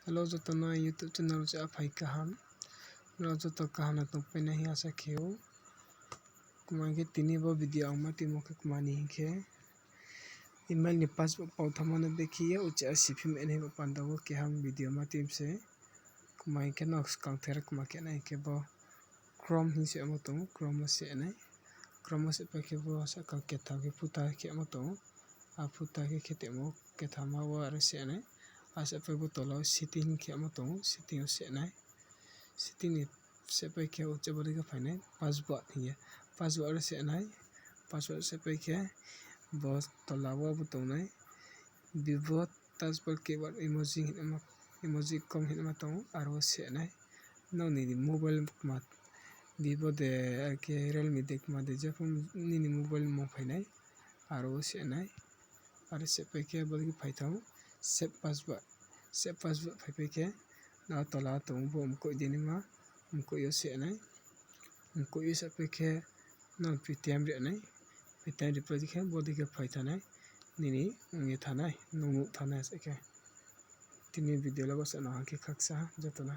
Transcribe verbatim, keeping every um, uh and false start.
Hello, joto no YouTube channel wo cha phai kaham. Nrao joto kaham no tongpai nai hing asa khe ou. Kma hing khe tini bo video ang ma tuimo khe kma ni hing khe, email ni password pau thanngmo no dekhi ye uchih a siphi mai nai bo panda wo keha video ma tuimo se. Kma hing khe nrao skang thera kma khe nai hing khe bo Chrome hing se amo tong ou, Chrome wo se nai. Chrome wo se pai khe bo sahka ketham khe phuta khe amo tong ou. A phuta khe khe tongmo ketham wo aro se nai. Asa pai bo tola wo setting hing khe amo tong ou, setting wo se nai. Setting ni se pai khe uchih bo dei khe phai nai, password hing ye. Password aro se nai. Password se pai khe bo tola wo bo tong nai. Vivo touchpad keyboard emoji hingma, emoji com hingma tong ou, aro wo se nai. Nrao nini mobile kma, Vivo de, akhe Realme de kma de, jepho nini mobile mung phai nai, aro wo se nai. Aro se pai khe bo dei khe phai thanng ou, save password. Save password phaipai khe, nrao tola tong ou bo mkoih di naima, mkoih yo se nai. Mkoih yo se pai khe, nrao Paytm ri nai. Paytm ri pai di khe bo dei khe phai thanng nai. Nini ong ye thanng nai, nung nuh thanng nai se khe. Tini video le bo se no hing khe khaksa joto no.